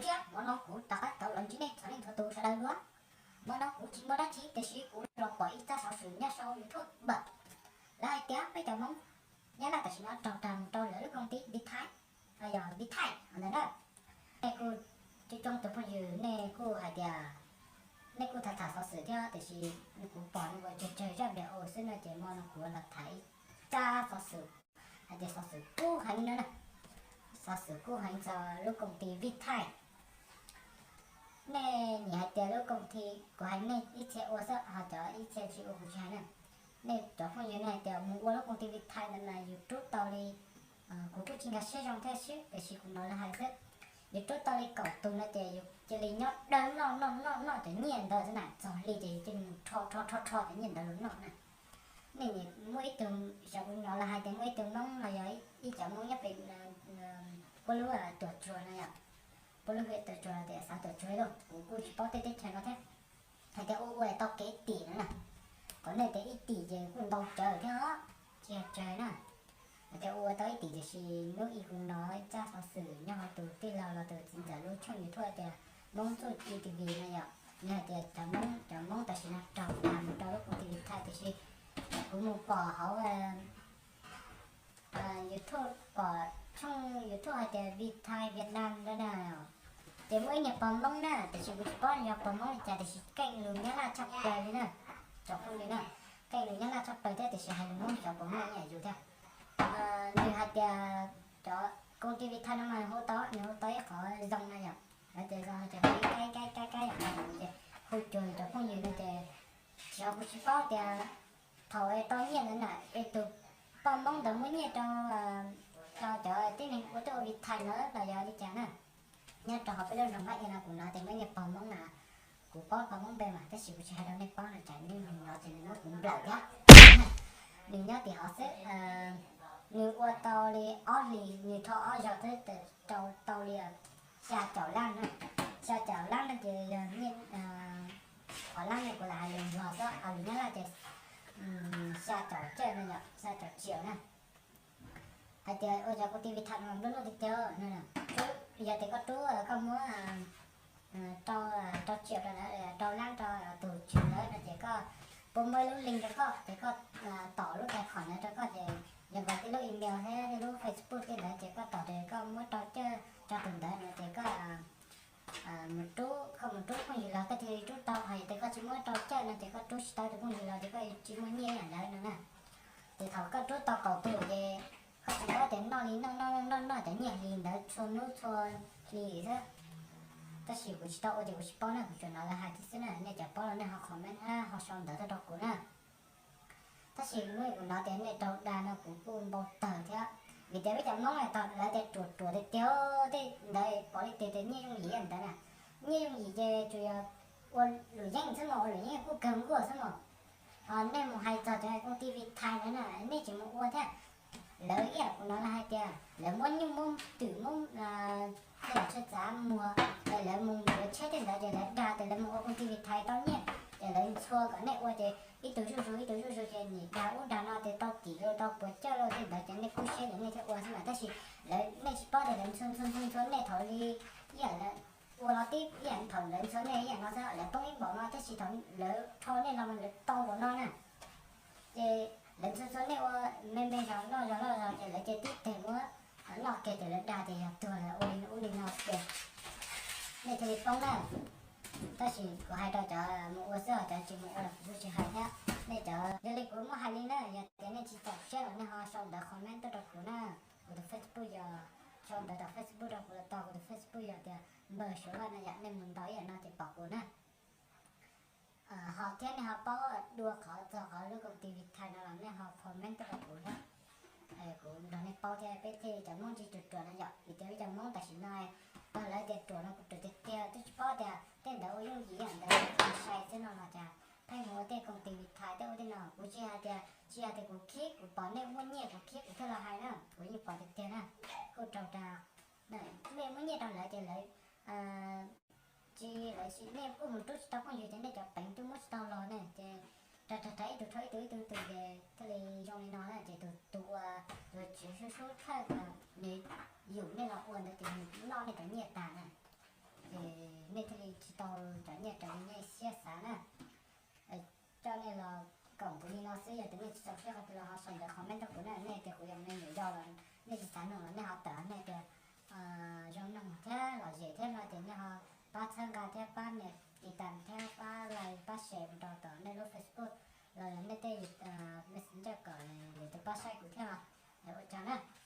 Siab, hmo no kuv rov qab tau los ntsib nej txhua leej txhua tus sawv daws dua. Hmo no kuv tsis muaj dab tsi tiam sis kuv los pom ib tsab xov xwm nyob sau YouTube npawm, lawv hais tias peb cov Hmoob Nyab Laj tam sim no raug dag mus rau lawv lub koom tij Vitae, yog Vitae ntawd na. Nej kuj coob coob tus phooj ywg nej kuj hais tias nej kuj tham tham xov xwm thiab tiam sis kuv pom nws ua tsawg tsawg zaj video xwb no ces hmo no kuv los tham ib tsab xov xwm hais tias xov xwm kub heev no na, xov xwm kub heev txog lub koom tij Vitae. Nej nim hais tias lub koom tij, kuv hais nej ib txhia ua xwb ho cov ib txhia tsis ua kuv tsis hais na. Nej cov phooj ywg nej hais tias mus ua lub koom tij Vitae ntawd mas yus rub tau li, kuv kuj tsis nkag siab zoo thiab xwb tiam sis kuv hnov lawv hais xwb, yus rub tau li kaum tus no ces yus cia li nyob dawb noj noj noj noj cov nyiaj ntawd xwb na, txog hli ces yus cia li mus rho rho rho rho cov nyiaj ntawd los noj na. Nej muaj ib tug, xyov kuv hnov lawv hais tias muaj ib tug Hmoob los yog ib cov Hmoob nyob pem puab lub Tuam Tsuag no yom, puab lub hwv Tuam Tsuag tias xav Tuam Tsuag ib lub, kuv kuj tsis paub tej teb chaws no thiab, hais tias ua ua tau kev tim no na, kom nej tias ib tim ces kuj ntau tsawg thiab os, tsis yog tsawg na. Hais tias ua tau ib tim tiam sis hnub ib kuv hnov ib tsab xov xwm nyob hauv tus tij laug los tus txiv ntxawm lub tshooj YouTube tias Hmoob Txuj Ci T V no yom, nws hais tias cov Hmoob, cov Hmoob tam sim no raug dag mus rau lub koom tij Vitae tiam sis kuv mus pom hauv YouTube, pom tshooj YouTube hais tias Vitae Việt Nam no na, ces muaj ib niag pog Hmoob na tiam sis kuv tsis paub nws yog pog Hmoob li cas tiam sis keej lus Nyab Laj tshaj plaws li na, cov phooj ywg na, keej lus Nyab Laj tshaj plaws thiab tiam sis hais lus Hmoob xyov puas muaj ib yam yus thiab. Nws hais tias cov koom tij Vitae no mas hu tau, nws hu tau ib qhov zoo na yom, hais tias zoo ces hu ib kab kab kab kab yom, ces hu cuag cov phooj ywg no ces xyov kuv tsis paub tias thaum es tau nyiaj ntawd na es tus poj Hmoob ntawd muab nyiaj rau, rau cov tib neeg ua tuaj ua Vitae ntawd los yog li cas na. Nyob rau hauv peb lub nroog Hmoob Iab no kuv hnov tias muaj ib niag pog Hmoob na, kuv paub pog Hmoob npe mas tab sis kuv tsis hais rau nej paub no tsam nej hnov ces nws muab kuv nplawm thiab. Nws nyob tim hov xwb, nws ua tau li ob hlis, nws rho ob zaug xwb rau tau li xya caum lab na. Xya caum lab no ces yog nyiaj, qhov lab no kuv lam hais lus Nplog xwb, lus Nyab Laj ces xya caum cawj no yom, xya caum triệu na. Hais tias ua cov koom tij Vitae no nplua nuj tiag tiag no, yog tias koj rub, koj muab rau, rau triệu rau lab rau tus tswv ntawd no ces koj, puab muab ib lub link rau koj ces koj tom lub tài khoản ntawd rau koj ces yog nkawd tib lub email thiab tib lub Facebook tej ntawd ces koj tom ces koj muab rau cawj rau tus ntawd no ces koj mus rub, koj mus rub phooj ywg los koj thiaj li rub tau, hos yog tias koj tsis muab rau cawj no ces koj rub tsis tau tus phooj ywg los ces koj tsis muaj nyiaj ib yam ntawd no na. Ces thaum koj rub tau kaum tus ces koj tsis paub tias noj li noj noj noj noj cov nyiaj hli ntawd txhua hnub txhua hli xwb. Tab sis kuv tsis tau ua ces kuv tsis paub na, kuv tsuas hnov lawv hais thiab xwb na, nej cov paub los nej ho comment ho sau ntawv tuaj rau kuv na. Tab sis hnub kuv hnov tias nej raug dag no kuv kuj npau taws thiab, vim tias peb cov Hmoob tau lawv tias ruam ruam tiag tiag, tej ntawd pom li tias tias nyiaj yooj yim ntawd na. Nyiaj yooj yim ces tsuas yog ua luam yeeb xwb mos, ua luam yeeb kuj kawg nkuaj xwb mos. Ho nej mus hais txog cov koom tij Vitae ntawd na, nej tsis mus ua thiab. Lawv ib yam kuv hnov lawv hais tias lawv muab nyuj muab twm muab tej yam tshwj xeeb muag, lawv mus yuav tsheb tej ntawd ces lawv dag tias lawv mus ua koom tij Vitae tau nyiaj, ces lawv ntxhua kom nej ua ces ib tug zuj zus ib tug zuj zus ces nim dag ub dag no ces tau kim los tau puas cawj los tej ntawd ces nej kub siab ces nej thiaj ua xwb mas, tab sis lawv, nej tsis paub tias lawv ntxhua ntxhua ntxhua ntxhua nej thaum li ib yam ua los tib ib yam thaum lawv ntxhua nej ib yam no xwb, lawv poob ib npaum no tab sis thaum lawv rho nej los mas lawv tau npaum no na. Ces lawv ntxhua ntxhua nej ua me me zog loj zog loj zog ces lawv cia tib teg muab noj kiag ces lawv dag tias yog tuag lawm ua li ub li no ces nej thiaj li poob na. Tab sis kuv hais rau cov mus ua xwb, cov tsis mus ua los kuv kuj tsis hais thiab. Nej cov, yog li kuv muab hais li na, yog tias nej tsis txaus siab los nej ho sau ntawv comment tuaj rau kuv na. Kuv tus Facebook yog, sau ntawv tom Facebook rau kuv los tau, kuv tus Facebook yog tias Npawg Suav Vaj no yom, nej mus ntaus ib yam no ces pom kuv na. Ho thiab nej ho paub dua qhov txog qhov lub koom tij Vitae no los nej ho comment tuaj rau kuv thiab. Kuv nrog nej paub thiab peb thiaj cov Hmoob tsis ruam ruam no yom, vim tias peb cov Hmoob tam sim no, tau lawv tias ruam no kuv ruam tiag tiag, twb tsis paub tias tej ntawd ua yooj yim yam ntawd, sai xwb no los cas pheej mus ua tej koom tij Vitae tej ua tej no, kuv tsis hais tias, tsis hais tias kuv khib, kuv pom nej muaj nyiaj kuv khib kuv thiaj los hais na, kuv yeej pom tiag tiag na. Kuj raug dag, nej muab nyiaj rau lawv ces lawv tsis, lawv tsis, nej kuj mus rub tsis tau phooj ywg ces nej cov peev twb muab tsis tau los ne ces rau rau rau ib tug rau ib tug ib tug ib tug ces thiaj li zoo li no na, ces tus, tus ua, tus tswv sub sub thawj nws yum nej los ua ntawd ces nws noj nej cov nyiaj tag na. ces nej thiaj li tsis tau cov nyiaj raws li nej siab xav na. Coj nej los koom kuv li no xwb, yog tias nej tsis txaus siab qhov twg los ho sau ntawv comment rau kuv na, nej tias kuv yog me nyuam yau los nej tsis xav nug los nej ho tawm, nej tias zoo nug thiab lom zem thiab no ces nej ho pab txhawb nqa thiab pab nias